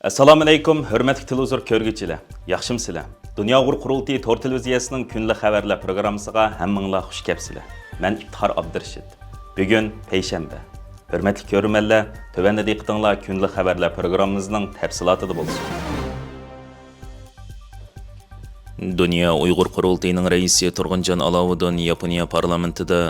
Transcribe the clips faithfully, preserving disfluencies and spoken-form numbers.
ئەسسالامۇئەلەيكۇم، ھۆرمەتلىك تېلېۋىزور كۆرگۈچىلەر، ياخشىمۇسىلەر؟ دۇنيا ئۇيغۇر قۇرۇلتىيى تور تېلېۋىزىيەسىنىڭ كۈندىلىك خەۋەرلەر پروگراممىسىغا ھەممىڭلار خۇش كەپسىلەر. مەن ئىپتىخار ئابدۇرېشىت. بۈگۈن پەيشەنبە. ھۆرمەتلىك كۆرۈرمەنلەر، تۆۋەندە دىققىتىڭلار كۈندىلىك خەۋەرلەر پروگراممىمىزنىڭ تەپسىلاتىدا بولسۇن. دۇنيا ئۇيغۇر قۇرۇلتىيىنىڭ رەئىسى تۇرغۇنجان ئالاۋۇدۇن ياپونىيە پارلامېنتىدا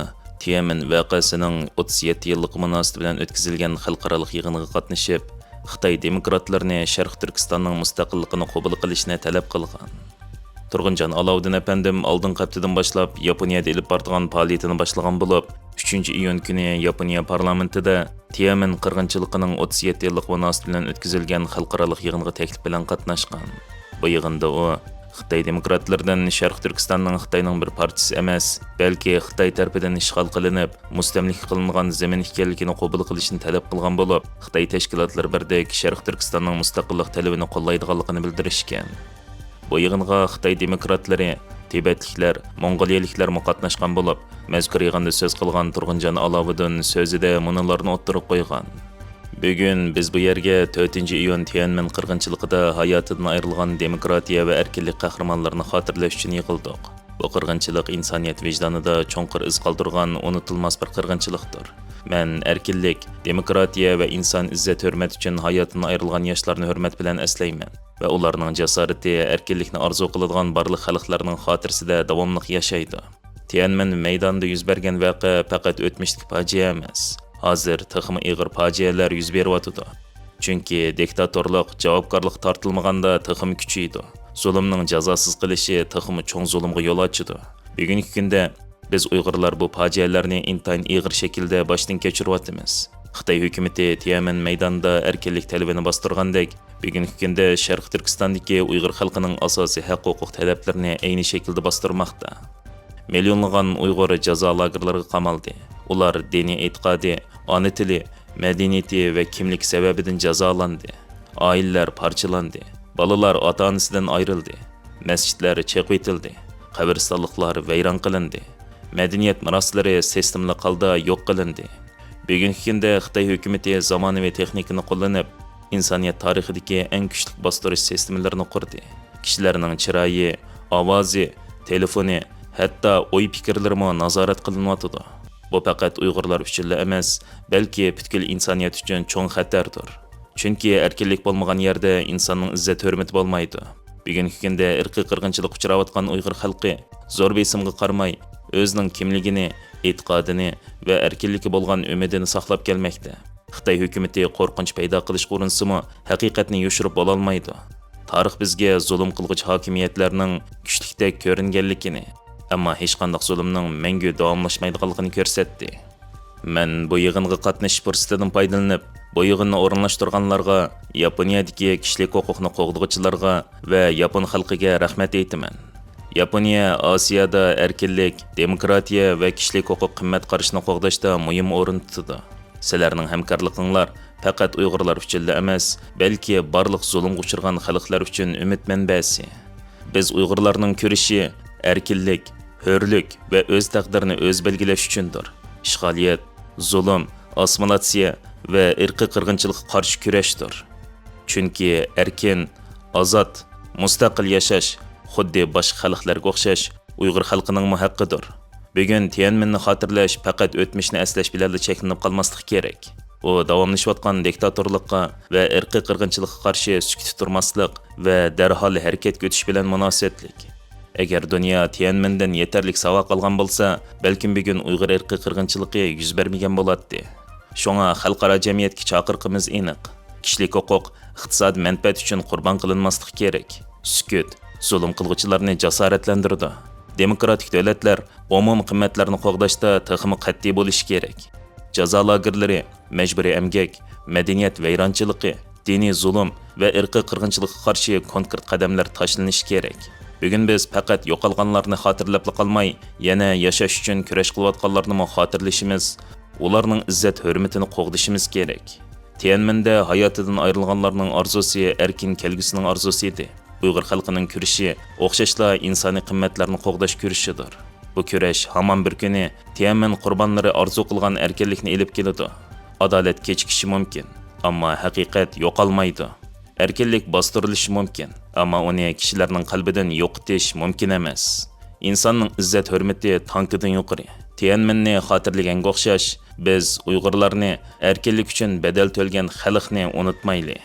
تيەنئەنمېن ۋەقەسىنىڭ ئوتتۇز يەتتە يىللىقى مۇناسىۋىتى بىلەن ئۆتكۈزۈلگەن خەلقئارالىق يىغىنغا قاتنىشىپ، خىتاي دېموكراتلىرىنى شەرقىي تۈركىستاننىڭ مۇستەقىللىقىنى قوبۇل قىلىشنى تەلەپ قىلغان. تۇرغۇنجان ئالاۋۇدىن ئەپەندىم ئالدىنقى ھەپتىدىن باشلاپ ياپونىيەدە ئېلىپ بارىدىغان پائالىيىتىنى باشلىغان بولۇپ، ئۈچىنچى ئىيۇن كۈنى ياپونىيە پارلامېنتىدا تيەنئەنمېن قىرغىنچىلىقىنىڭ ئوتتۇز يەتتە يىللىق مۇناسىۋىتى بىلەن ئۆتكۈزۈلگەن خەلقئارالىق يىغىنغا تەكلىپ بىلەن قاتناشقان. بۇ يىغىندا ئۇ خىتاي دېموكراتلىرىدىن شەرقىي تۈركىستاننىڭ خىتاينىڭ بىر پارچىسى ئەمەس، بەلكى خىتاي تەرىپىدىن ئىشغال قىلىنىپ، مۇستەملىكە قىلىنغان زېمىن ئىكەنلىكىنى قوبۇل قىلىشنى تەلەپ قىلغان بولۇپ، خىتاي تەشكىلاتلىرى بىردەك شەرقىي تۈركىستاننىڭ مۇستەقىللىق تەلىپىنى قوللايدىغانلىقىنى بىلدۈرۈشكەن. بۇ يىغىنغا خىتاي دېموكراتلىرى، تىبەتلىكلەر، موڭغۇلىيەلىكلەرمۇ قاتناشقان بولۇپ، مەزكۇر يىغىندا سۆز قىلغان تۇرغۇنجان ئالاۋۇدىن سۆزىدە مۇنۇلارنى ئوتتۇرىغا قويغان. بۈگۈن بىز بۇ يەرگە تۆتىنچى ئىيۇن تيەنئەنمېن قىرغىنچىلىقىدا ھاياتىدىن ئايرىلغان دېموكراتىيە ۋە ئەركىنلىك قەھرىمانلىرىنى خاتىرىلەش ئۈچۈن يىغىلدۇق. بۇ قىرغىنچىلىق ئىنسانىيەت ۋىجدانىدا چوڭقۇر ئىز قالدۇرغان ئۇنتۇلماس بىر قىرغىنچىلىقتۇر. مەن ئەركىنلىك، دېموكراتىيە ۋە ئىنسان ئىززەت-ھۆرمەت ئۈچۈن ھاياتىدىن ئايرىلغان ياشلارنى ھۆرمەت بىلەن ئەسلەيمەن ۋە ئۇلارنىڭ جاسارىتى ئەركىنلىكنى ئارزۇ قىلىدىغان بارلىق خەلقلەرنىڭ خاتىرىسىدە داۋاملىق ياشايدۇ. تيەنئەنمېن مەيدانىدا يۈز بەرگەن ۋەقە پەقەت ئۆتمۈشتىكى پاجىئە ئەمەس. ھازىر تېخىمۇ ئېغىر پاجىئەلەر يۈز بېرىۋاتىدۇ. چۈنكى دىكتاتورلۇق جاۋابكارلىققا تارتىلمىغاندا تېخىمۇ كۈچىيىدۇ. زۇلۇمنىڭ جازاسىز قېلىشى تېخىمۇ چوڭ زۇلۇمغا يول ئاچىدۇ. بۈگۈنكى كۈندە بىز ئۇيغۇرلار بۇ پاجىئەلەرنى ئىنتايىن ئېغىر شەكىلدە باشتىن كەچۈرۈۋاتىمىز. خىتاي ھۆكۈمىتى تيەنئەنمېن مەيدانىدا ئەركىنلىك تەلىپىنى باستۇرغاندەك، بۈگۈنكى كۈندە شەرقىي تۈركىستاندىكى ئۇيغۇر خەلقىنىڭ ئاساسىي ھەق-ھوقۇق تەلەپلىرىنى ئەينى شەكىلدە باستۇرماقتا. مىليونلىغان ئۇيغۇر جازا لاگېرلىرىغا قامالدى. ئۇلار دىنىي ئېتىقادى، ئانا تىلى، مەدەنىيىتى ۋە كىملىكى سەۋەبىدىن جازالاندى. ئائىلىلەر پارچىلاندى. بالىلار ئاتا-ئانىسىدىن ئايرىلدى. مەسچىتلەر چېقىۋېتىلدى. قەبرىستانلىقلار ۋەيران قىلىندى. مەدەنىيەت مىراسلىرى سىستېمىلىق ھالدا يوق قىلىندى. بۈگۈنكى كۈندە خىتاي ھۆكۈمىتى زامانىۋى تېخنىكىنى قوللىنىپ، ئىنسانىيەت تارىخىدىكى ئەڭ كۈچلۈك باستۇرۇش سىستېمىلىرىنى قۇردى. كىشىلەرنىڭ چىرايى، ئاۋازى، تېلېفونى، ھەتتا ئوي-پىكىرلىرىمۇ نازارەت قىلىنىۋاتىدۇ. بۇ پەقەت ئۇيغۇرلار ئۈچۈنلا ئەمەس، بەلكى پۈتكۈل ئىنسانىيەت ئۈچۈن چوڭ خەتەردۇر. چۈنكى ئەركىنلىك بولمىغان يەردە ئىنساننىڭ ئىززەت-ھۆرمىتى بولمايدۇ. بۈگۈنكى كۈندە ئىرقىي قىرغىنچىلىققا ئۇچراۋاتقان ئۇيغۇر خەلقى زور بېسىمغا قارىماي، ئۆزىنىڭ كىملىكىنى، ئېتىقادىنى ۋە ئەركىنلىككە بولغان ئۈمىدىنى ساقلاپ كەلمەكتە. خىتاي ھۆكۈمىتى قورقۇنچ پەيدا قىلىشقا ئۇرۇنسىمۇ، ھەقىقەتنى يوشۇرۇپ بولالمايدۇ. تارىخ بىزگە زۇلۇم قىلغۇچى ھاكىمىيەتلەرنىڭ كۈچلۈكتەك كۆرۈنگەنلىكىنى، ئەمما ھېچقانداق زۇلۇمنىڭ مەڭگۈ داۋاملاشمايدىغانلىقىنى كۆرسەتتى. مەن بۇ يىغىنغا قاتنىشىش پۇرسىتىدىن پايدىلىنىپ، بۇ يىغىننى ئورۇنلاشتۇرغانلارغا، ياپونىيەدىكى كىشىلىك ھوقۇقنى قوغدىغۇچىلارغا ۋە ياپون خەلقىگە رەھمەت ئېيتىمەن. ياپونىيە ئاسىيادا ئەركىنلىك، دېموكراتىيە ۋە كىشىلىك ھوقۇق قىممەت قارىشىنى قوغداشتا مۇھىم ئورۇن تۇتىدۇ. سىلەرنىڭ ھەمكارلىقىڭلار پەقەت ئۇيغۇرلار ئۈچۈنلا ئەمەس، بەلكى بارلىق زۇلۇمغا ئۇچرىغان خەلقلەر ئۈچۈن ئۈمىد مەنبەسى. بىز ئۇيغۇرلارنىڭ كۈرىشى ئەركىنلىك، ھۆرلۈك ۋە ئۆز تەقدىرىنى ئۆزى بەلگىلەش ئۈچۈندۇر. ئىشغالىيەت، زۇلۇم، ئاسسىمىلياتسىيە ۋە ئىرقىي قىرغىنچىلىققا قارشى كۈرەشتۇر. چۈنكى ئەركىن، ئازاد، مۇستەقىل ياشاش خۇددى باشقا خەلقلەرگە ئوخشاش ئۇيغۇر خەلقىنىڭمۇ ھەققىدۇر. بۈگۈن تيەنئەنمېننى خاتىرىلەش پەقەت ئۆتمۈشنى ئەسلەش بىلەنلا چەكلىنىپ قالماسلىقى كېرەك. ئۇ داۋاملىشىۋاتقان دىكتاتورلۇققا ۋە ئىرقىي قىرغىنچىلىققا قارشى سۈكۈتتە تۇرماسلىق ۋە دەرھال ھەرىكەتكە ئۆتۈش بىلەن مۇناسىۋەتلىك. ئەگەر دۇنيا تيەنئەنمېندىن يېتەرلىك ساۋاق ئالغان بولسا، بەلكىم بۈگۈن ئۇيغۇر ئىرقىي قىرغىنچىلىقى يۈز بەرمىگەن بولاتتى. شۇڭا خەلقئارا جەمئىيەتكە چاقىرىقىمىز ئېنىق. كىشىلىك ھوقۇق ئىقتىسادىي مەنپەئەت ئۈچۈن قۇربان قىلىنماسلىقى كېرەك. سۈكۈت زۇلۇم قىلغۇچىلارنى جاسارەتلەندۈرىدۇ. دېموكراتىك دۆلەتلەر ئومۇمىي قىممەتلەرنى قوغداشتا تېخىمۇ قەتئىي بولۇشى كېرەك. جازا لاگېرلىرى، مەجبۇرىي ئەمگەك، مەدەنىيەت ۋەيرانچىلىقى، دىنىي زۇلۇم ۋە ئىرقىي قىرغىنچىلىققا قارشى كونكرېت قەدەملەر تاشلىنىشى كېرەك. بۈگۈن بىز پەقەت يوقالغانلارنى خاتىرىلەپلا قالماي، يەنە ياشاش ئۈچۈن كۈرەش قىلىۋاتقانلارنىمۇ خاتىرىلىشىمىز، ئۇلارنىڭ ئىززەت-ھۆرمىتىنى قوغدىشىمىز كېرەك. تيەنئەنمېندە ھاياتىدىن ئايرىلغانلارنىڭ ئارزۇسى ئەركىن كەلگۈسىنىڭ ئارزۇسى ئىدى. ئۇيغۇر خەلقىنىڭ كۈرىشى ئوخشاشلا ئىنسانىي قىممەتلەرنى قوغداش كۈرىشىدۇر. بۇ كۈرەش ھامان بىر كۈنى تيەنئەنمېن قۇربانلىرى ئارزۇ قىلغان ئەركىنلىكنى ئېلىپ كېلىدۇ. ئادالەت كېچىكىشى مۇمكىن، ئەمما ھەقىقەت يوقالمايدۇ. ئەركىنلىك باستۇرۇلۇشى مۇمكىن، ئەمما ئۇنى كىشىلەرنىڭ قەلبىدىن يوقىتىش مۇمكىن ئەمەس. ئىنساننىڭ ئىززەت-ھۆرمىتى تانكىدىن يۇقىرى. تيەنئەنمېننى خاتىرىلىگەنگە ئوخشاش، بىز ئۇيغۇرلارنى، ئەركىنلىك ئۈچۈن بەدەل تۆلىگەن خەلقنى ئۇنتۇمايلى.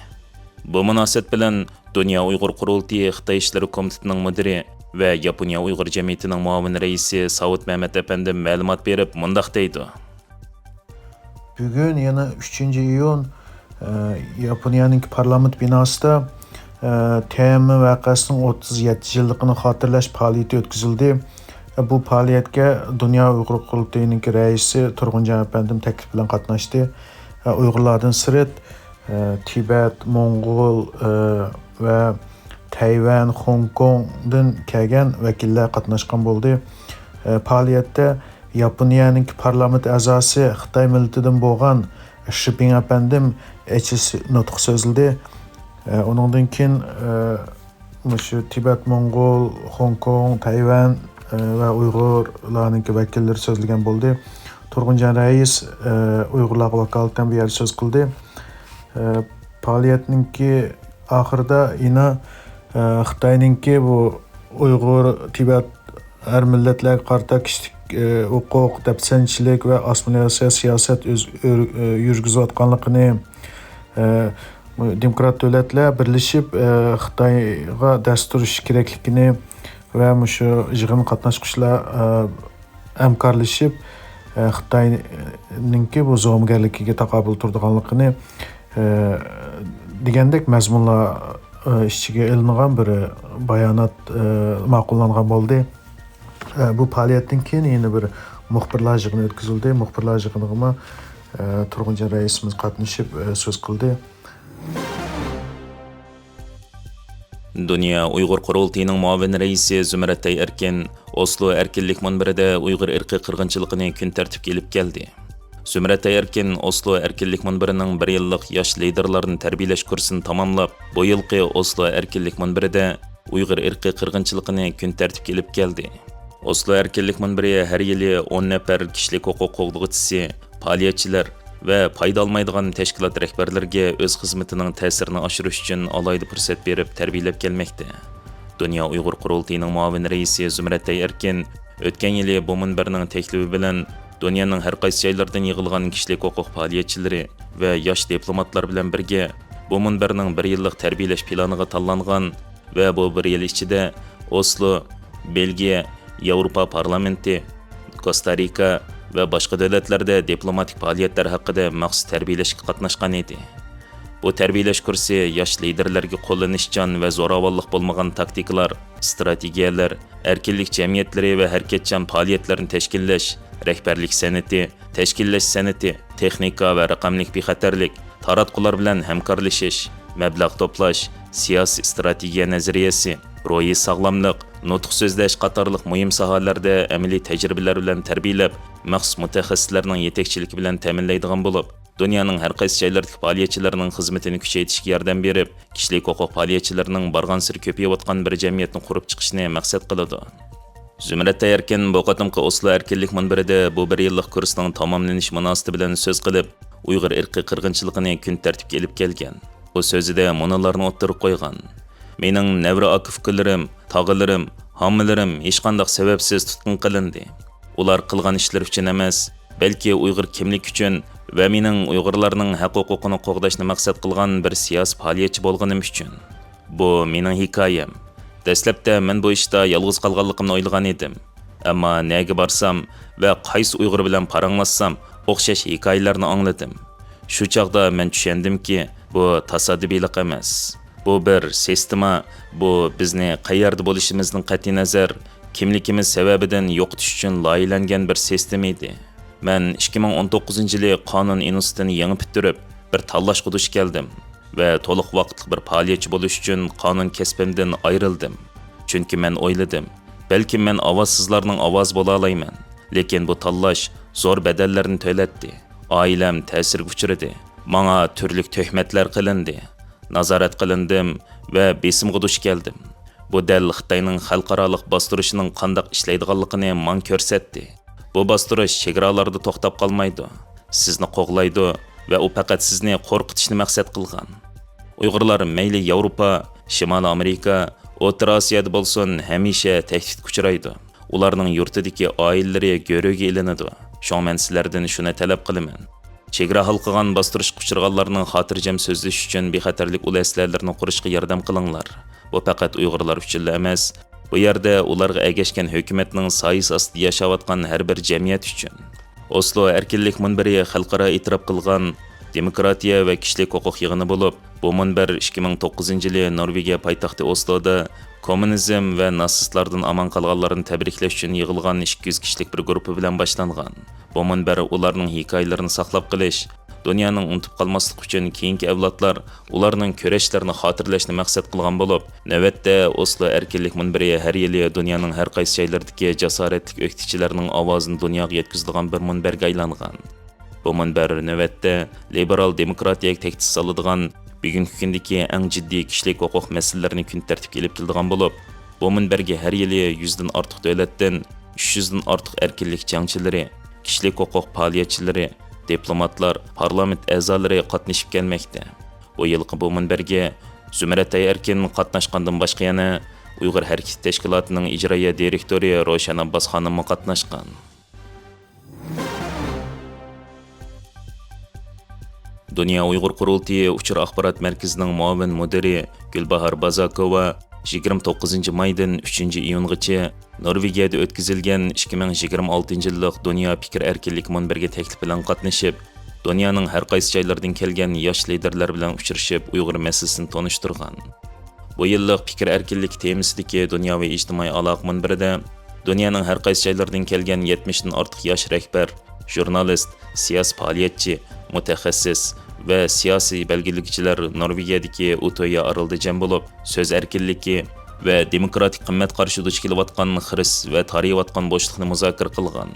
بۇ مۇناسىۋەت بىلەن دۇنيا ئۇيغۇر قۇرۇلتىيى خىتاي ئىشلىرى كومىتېتىنىڭ مۇدىرى ۋە ياپونىيە ئۇيغۇر جەمئىيىتىنىڭ مۇئاۋىن رەئىسى ساۋۇت مەمەت ئەپەندىم مەلۇمات بېرىپ مۇنداق دەيدۇ. بۈگۈن يەنە ئۈچىنچى ئىيۇن، ئە، ياپونىيەنىڭكى پارلامېنت بىناسىدا، ئە، تيەنئەنمېن ۋەقەسىنىڭ ئوتتۇز يەتتە يىللىقىنى خاتىرىلەش پائالىيىتى ئۆتكۈزۈلدى. ئە، بۇ پائالىيەتكە دۇنيا ئۇيغۇر قۇرۇلتىيىنىڭكى رەئىسى تۇرغۇنجان ئەپەندىم تەكلىپ بىلەن قاتناشتى. ئە، ئۇيغۇرلاردىن سىرت، ئە، تىبەت، موڭغۇل، ئە، ۋە تەيۋەن، خوڭكوڭدىن كەلگەن ۋەكىللەر قاتناشقان بولدى. ئە، پائالىيەتتە ياپونىيەنىڭكى پارلامېنت ئەزاسى، خىتاي مىللىتىدىن بولغان شىپىڭ ئەپەندىم ئېچىش نۇتۇق سۆزلىدى. ئە، ئۇنىڭدىن كېيىن، ئە، مۇشۇ تىبەت، موڭغۇل، خوڭكوڭ، تەيۋەن، ئە، ۋە ئۇيغۇرلارنىڭكى ۋەكىللىرى سۆزلىگەن بولدى. تۇرغۇنجان رەئىس، ئە، ئۇيغۇرلارغا ۋاكالىتەن بۇ يەردە سۆز قىلدى. ئە، پائالىيەتنىڭكى ئاخىرىدا يەنە، ئە، خىتاينىڭكى بۇ ئۇيغۇر، تىبەت، ھەر مىللەتلەرگە قارىتا كىشىلىك، ئە، ھوقۇق، دەپسەندىچىلىك ۋە ئاسسىمىلياتسىيە سىياسەت ئۆز-، ئۆر-، ئە، يۈرگۈزۈۋاتقانلىقىنى، ئە، دېموكرات دۆلەتلەر بىرلىشىپ، ئە، خىتايغا دەرس تۇرۇش كېرەكلىكىنى ۋە مۇشۇ يىغىنغا قاتناشقۇچىلار، ئە، ھەمكارلىشىپ، ئە، خىتاينىڭكى بۇ زومىگەرلىكىگە تاقابىل تۇرىدىغانلىقىنى، ئە، دېگەندەك مەزمۇنلار، ئە، ئىچىگە ئېلىنغان بىر بايانات، ئە، ماقۇللانغان بولدى. ئە، بۇ پائالىيەتتىن كېيىن يەنە بىر مۇخبىرلار يىغىنى ئۆتكۈزۈلدى. مۇخبىرلار يىغىنىغىمۇ، ئە، تۇرغۇنجان رەئىسىمىز قاتنىشىپ، ئە، سۆز قىلدى. دۇنيا ئۇيغۇر قۇرۇلتىيىنىڭ مۇئاۋىن رەئىسى زۇمرەتەي ئەركىن ئوسلو ئەركىنلىك مۇنبىرىدە ئۇيغۇر ئىرقىي قىرغىنچىلىقىنى كۈن تەرتىپكە ئېلىپ كەلدى. زۇمرەتەي ئەركىن ئوسلو ئەركىنلىك مۇنبىرىنىڭ بىر يىللىق ياش لىدېرلارنى تەربىيەلەش كۇرسىنى تاماملاپ، بۇ يىلقى ئوسلو ئەركىنلىك مۇنبىرىدە ئۇيغۇر ئىرقىي قىرغىنچىلىقىنى كۈن تەرتىپكە ئېلىپ كەلدى. ئوسلو ئەركىنلىك مۇنبىرى ھەر يىلى ئون نەپەر كىشىلىك ھوقۇق قوغدىغۇچىسى، پائالىيەتچىلەر ۋە پايدا ئالمايدىغان تەشكىلات رەھبەرلىرىگە ئۆز خىزمىتىنىڭ تەسىرىنى ئاشۇرۇش ئۈچۈن ئالاھىدە پۇرسەت بېرىپ تەربىيەلەپ كەلمەكتە. دۇنيا ئۇيغۇر قۇرۇلتىيىنىڭ مۇئاۋىن رەئىسى زۇمرەتەي ئەركىن ئۆتكەن يىلى بۇ مۇنبەرنىڭ تەكلىپى بىلەن دۇنيانىڭ ھەر قايسى جايلىرىدىن يىغىلغان كىشىلىك ھوقۇق پائالىيەتچىلىرى ۋە ياش دىپلوماتلار بىلەن بىرگە بۇ مۇنبەرنىڭ بىر يىللىق تەربىيەلەش پىلانىغا تاللانغان ۋە بۇ بىر يىل ئىچىدە ئوسلو، بېلگىيە، ياۋروپا پارلامېنتى، كوستا-رىكا ۋە باشقا دۆلەتلەردە دىپلوماتىك پائالىيەتلەر ھەققىدە مەخسۇس تەربىيەلەشكە قاتناشقان ئىدى. بۇ تەربىيەلەش كۇرسى ياش لىدېرلەرگە قوللىنىشچان ۋە زوراۋانلىق بولمىغان تاكتىكىلار، ئىستراتېگىيەلەر، ئەركىنلىك جەمئىيەتلىرى ۋە ھەرىكەتچان پائالىيەتلەرنى تەشكىللەش، رەھبەرلىك سەنئىتى، تەشكىللەش سەنئىتى، تېخنىكا ۋە رەقەملىك بىخەتەرلىك، تاراتقۇلار بىلەن ھەمكارلىشىش، مەبلەغ توپلاش، سىياسىي ئىستراتېگىيە نەزەرىيەسى، روھىي ساغلاملىق، نۇتۇق سۆزلەش قاتارلىق مۇھىم ساھەلەردە ئەمەلىي تەجرىبىلەر بىلەن تەربىيەلەپ، مەخسۇس مۇتەخەسسىسلەرنىڭ يېتەكچىلىكى بىلەن تەمىنلەيدىغان بولۇپ، دۇنيانىڭ ھەر قايسى جايلىرىدىكى پائالىيەتچىلەرنىڭ خىزمىتىنى كۈچەيتىشكە ياردەم بېرىپ، كىشىلىك ھوقۇق پائالىيەتچىلىرىنىڭ بارغانسېرى كۆپىيىۋاتقان بىر جەمئىيەتنى قۇرۇپ چىقىشىنى مەقسەت قىلىدۇ. زۇمرەت ئەركىن بۇ قېتىمقى ئوسلو ئەركىنلىك مۇنبىرىدە بۇ بىر يىللىق كۇرسنىڭ تاماملىنىشى مۇناسىۋىتى بىلەن سۆز قىلىپ، ئۇيغۇر ئىرقىي قىرغىنچىلىقىنى كۈن تەرتىپكە ئېلىپ كەلگەن. ئۇ سۆزىدە مۇنۇلارنى ئوتتۇرىغا قويغان: مېنىڭ نەۋرە ئاكا-ئۇكىلىرىم، تاغىلىرىم، ھاممىلىرىم ھېچقانداق سەۋەبسىز تۇتقۇن قىلىندى. ئۇلار قىلغان ئىشلىرى ئۈچۈن ئەمەس، بەلكى ئۇيغۇر كىملىكى ئۈچۈن ۋە مېنىڭ ئۇيغۇرلارنىڭ ھەق-ھوقۇقىنى قوغداشنى مەقسەت قىلغان بىر سىياسىي پائالىيەتچى بولغىنىم ئۈچۈن. بۇ مېنىڭ ھېكايەم. دەسلەپتە مەن بۇ ئىشتا يالغۇز قالغانلىقىمنى ئويلىغان ئىدىم. ئەمما نەگە بارسام ۋە قايسى ئۇيغۇر بىلەن پاراڭلاشسام، ئوخشاش ھېكايىلەرنى ئاڭلىدىم. شۇ چاغدا مەن چۈشەندىمكى، بۇ تاسادىپىيلىق ئەمەس. بۇ بىر سىستېما، بۇ بىزنى قەيەردە بولۇشىمىزدىن قەتئىينەزەر، كىملىكىمىز سەۋەبىدىن يوقىتىش ئۈچۈن لايىھەلەنگەن بىر سىستېما ئىدى. مەن ئىككى مىڭ ئون توققۇزىنچى يىلى قانۇن ئىنستىتۇتىنى يېڭى پۈتتۈرۈپ، بىر تاللاشقا دۇچ كەلدىم ۋە تولۇق ۋاقىتلىق بىر پائالىيەتچى بولۇش ئۈچۈن قانۇن كەسپىمدىن ئايرىلدىم. چۈنكى مەن ئويلىدىم، بەلكىم مەن ئاۋازسىزلارنىڭ ئاۋازى بولالايمەن. لېكىن بۇ تاللاش زور بەدەللەرنى تۆلەتتى. ئائىلەم تەسىرگە ئۇچرىدى. ماڭا تۈرلۈك تۆھمەتلەر قىلىندى. نازارەت قىلىندىم ۋە بېسىمغا دۇچ كەلدىم. بۇ دەل خىتاينىڭ خەلقئارالىق باستۇرۇشىنىڭ قانداق ئىشلەيدىغانلىقىنى ماڭا كۆرسەتتى. بۇ باستۇرۇش چېگرالاردا توختاپ قالمايدۇ. سىزنى قوغلايدۇ ۋە ئۇ پەقەت سىزنى قورقۇتۇشنى مەقسەت قىلغان. ئۇيغۇرلار مەيلى ياۋروپا، شىمالىي ئامېرىكا، ئوتتۇرا ئاسىيادا بولسۇن، ھەمىشە تەھدىتكە ئۇچرايدۇ. ئۇلارنىڭ يۇرتىدىكى ئائىلىلىرى گۆرۈگە ئېلىنىدۇ. شۇڭا مەن سىلەردىن شۇنى تەلەپ قىلىمەن. چېگرا ھالقىغان باستۇرۇشقا ئۇچرىغانلارنىڭ خاتىرجەم سۆزلىشىشى ئۈچۈن بىخەتەرلىك ئۇل ئەسلىھەلىرىنى قۇرۇشقا ياردەم قىلىڭلار. بۇ پەقەت ئۇيغۇرلار ئۈچۈنلا ئەمەس، بۇ يەردە ئۇلارغا ئەگەشكەن ھۆكۈمەتنىڭ سايىسى ئاستىدا ياشاۋاتقان ھەر بىر جەمئىيەت ئۈچۈن. ئوسلو ئەركىنلىك مۇنبىرى خەلقئارا ئېتىراپ قىلغان دېموكراتىيە ۋە كىشىلىك ھوقۇق يىغىنى بولۇپ، بۇ مۇنبەر ئىككى مىڭ توققۇزىنچى يىلى نورۋېگىيە پايتەختى ئوسلودا كوممۇنىزم ۋە ناتسىستلاردىن ئامان قالغانلارنى تەبرىكلەش ئۈچۈن يىغىلغان ئىككى يۈز كىشىلىك بىر گۇرۇپپا بىلەن باشلانغان. بۇ مۇنبەر ئۇلارنىڭ ھېكايىلىرىنى ساقلاپ قېلىش، دۇنيانىڭ ئۇنتۇپ قالماسلىقى ئۈچۈن كېيىنكى ئەۋلادلار ئۇلارنىڭ كۈرەشلىرىنى خاتىرىلەشنى مەقسەت قىلغان بولۇپ، نۆۋەتتە ئوسلو ئەركىنلىك مۇنبىرى ھەر يىلى دۇنيانىڭ ھەر قايسى جايلىرىدىكى جاسارەتلىك ئۆكتىچىلەرنىڭ ئاۋازىنى دۇنياغا يەتكۈزىدىغان بىر مۇنبەرگە ئايلانغان. بۇ مۇنبەر نۆۋەتتە لىبېرال دېموكراتىيەگە تەھدىت سالىدىغان، بۈگۈنكى كۈندىكى ئەڭ جىددىي كىشىلىك ھوقۇق مەسىلىلىرىنى كۈن تەرتىپكە ئېلىپ كېلىدىغان بولۇپ، بۇ مۇنبەرگە ھەر يىلى يۈزدىن ئارتۇق دۆلەتتىن ئۈچ يۈزدىن ئارتۇق ئەركىنلىك جەڭچىلىرى، كىشىلىك ھوقۇق پائالىيەتچىلىرى، دىپلوماتلار، پارلامېنت ئەزالىرى قاتنىشىپ كەلمەكتە. بۇ يىلقى بۇ مۇنبەرگە زۇمرەت ئەركىن قاتناشقاندىن باشقا يەنە ئۇيغۇر ھەرىكىتى تەشكىلاتىنىڭ ئىجرائىيە دىرېكتورى روشەن ئابباس خانىممۇ قاتناشقان. دۇنيا ئۇيغۇر قۇرۇلتىيى ئۇچۇر ئاخبارات مەركىزىنىڭ مۇئاۋىن مۇدىرى گۈلباھار بازاكوۋا يىگىرمە توققۇزىنچى مايدىن ئۈچىنچى ئىيۇنغىچە نورۋېگىيەدە ئۆتكۈزۈلگەن ئىككى مىڭ يىگىرمە ئالتىنچى يىللىق دۇنيا پىكىر ئەركىنلىكى مۇنبىرىگە تەكلىپ بىلەن قاتنىشىپ، دۇنيانىڭ ھەر قايسى جايلىرىدىن كەلگەن ياش لىدېرلار بىلەن ئۇچرىشىپ، ئۇيغۇر مەسىلىسىنى تونۇشتۇرغان. بۇ يىللىق پىكىر ئەركىنلىكى تېمىسىدىكى دۇنياۋى ئىجتىمائىي ئالاقە مۇنبىرىدە دۇنيانىڭ ھەر قايسى جايلىرىدىن كەلگەن يەتمىشتىن ئارتۇق ياش رەھبەر، ژۇرنالىست، سىياسىي پائالىيەتچى، مۇتەخەسسىس ۋە سىياسىي بەلگىلىگۈچىلەر نورۋېگىيەدىكى ئۇتويا ئارىلىدا جەم بولۇپ، سۆز ئەركىنلىكى ۋە دېموكراتىك قىممەت قارىشى دۇچ كېلىۋاتقان خىرىس ۋە تارىيىۋاتقان بوشلۇقنى مۇزاكىرە قىلغان.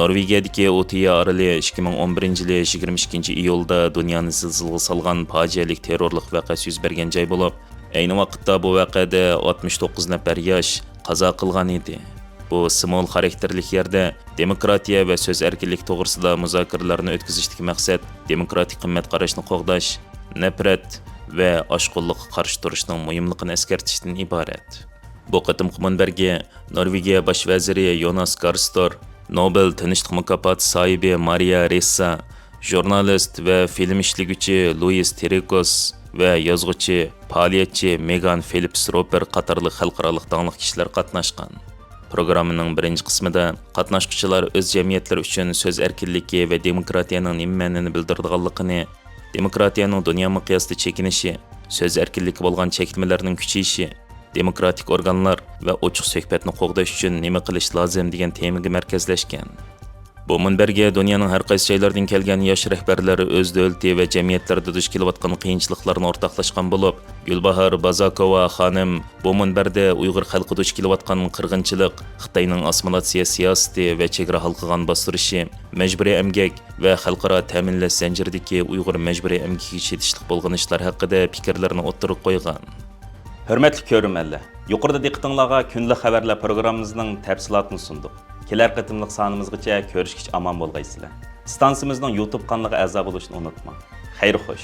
نورۋېگىيەدىكى ئۇتىيا ئارىلى ئىككى مىڭ ئون بىرىنچى يىلى يىگىرمە ئىككىنچى ئىيۇلدا دۇنيانى زىلزىلىگە سالغان پاجىئەلىك تېررورلۇق ۋەقەسى يۈز بەرگەن جاي بولۇپ، ئەينى ۋاقىتتا بۇ ۋەقەدە ئاتمىش توققۇز نەپەر ياش قازا قىلغان ئىدى. بۇ سىمۋول خاراكتېرلىك يەردە دېموكراتىيە ۋە سۆز ئەركىنلىكى توغرىسىدا مۇزاكىرىلەرنى ئۆتكۈزۈشتىكى مەقسەت دېموكراتىك قىممەت قاراشنى قوغداش، نەپرەت ۋە ئاشقۇنلۇققا قارشى تۇرۇشنىڭ مۇھىملىقىنى ئەسكەرتىشتىن ئىبارەت. بۇ قېتىمقى مۇنبەرگە نورۋېگىيە باش ۋەزىرى يوناس گار ستور، نوبېل تىنچلىق مۇكاپاتى ساھىبى مارىيا رېسسا، ژۇرنالىست ۋە فىلىم ئىشلىگۈچى لۇئىس تېرېكوس ۋە يازغۇچى، پائالىيەتچى مېگان فېلپس روپېر قاتارلىق خەلقئارالىق داڭلىق كىشىلەر قاتناشقان. پروگراممىنىڭ بىرىنچى قىسمىدا قاتناشقۇچىلار ئۆز جەمئىيەتلىرى ئۈچۈن سۆز ئەركىنلىكى ۋە دېموكراتىيەنىڭ نېمە مەنىنى بىلدۈرىدىغانلىقىنى، دېموكراتىيەنىڭ دۇنيا مىقياسىدا چېكىنىشى، سۆز ئەركىنلىكى بولغان چەكلىمىلەرنىڭ كۈچىيىشى، دېموكراتىك ئورگانلار ۋە ئوچۇق سۆھبەتنى قوغداش ئۈچۈن نېمە قىلىش لازىم دېگەن تېمىگە مەركەزلەشكەن. بۇ مۇنبەرگە دۇنيانىڭ ھەر قايسى جايلىرىدىن كەلگەن ياش رەھبەرلەر ئۆز دۆلىتى ۋە جەمئىيەتلىرىدە دۇچ كېلىۋاتقان قىيىنچىلىقلارنى ئورتاقلاشقان بولۇپ، گۈلباھار بازاكوۋا خانىم بۇ مۇنبەردە ئۇيغۇر خەلقى دۇچ كېلىۋاتقان قىرغىنچىلىق، خىتاينىڭ ئاسسىمىلاتسىيە سىياسىتى ۋە چېگرا ھالقىغان باستۇرۇشى، مەجبۇرىي ئەمگەك ۋە خەلقئارا تەمىنلەش زەنجىرىدىكى ئۇيغۇر مەجبۇرىي ئەمگىكىگە چېتىشلىق بولغان ئىشلار ھەققىدە پىكىرلىرىنى ئوتتۇرىغا قويغان. ھۆرمەتلىك كۆرۈرمەنلەر، يۇقىرىدا دىققىتىڭلارغا كۈندىلىك خەۋەرلەر پروگراممىمىزنىڭ تەپسىلاتىنى سۇندۇق. كېلەر قېتىملىق سانىمىزغىچە كۆرۈشكىچە ئامان بولغايسىلەر. ئىستانسىمىزنىڭ يۇتۇب قانىلىغا ئەزا بولۇشنى ئۇنتۇماڭ. خەير خوش.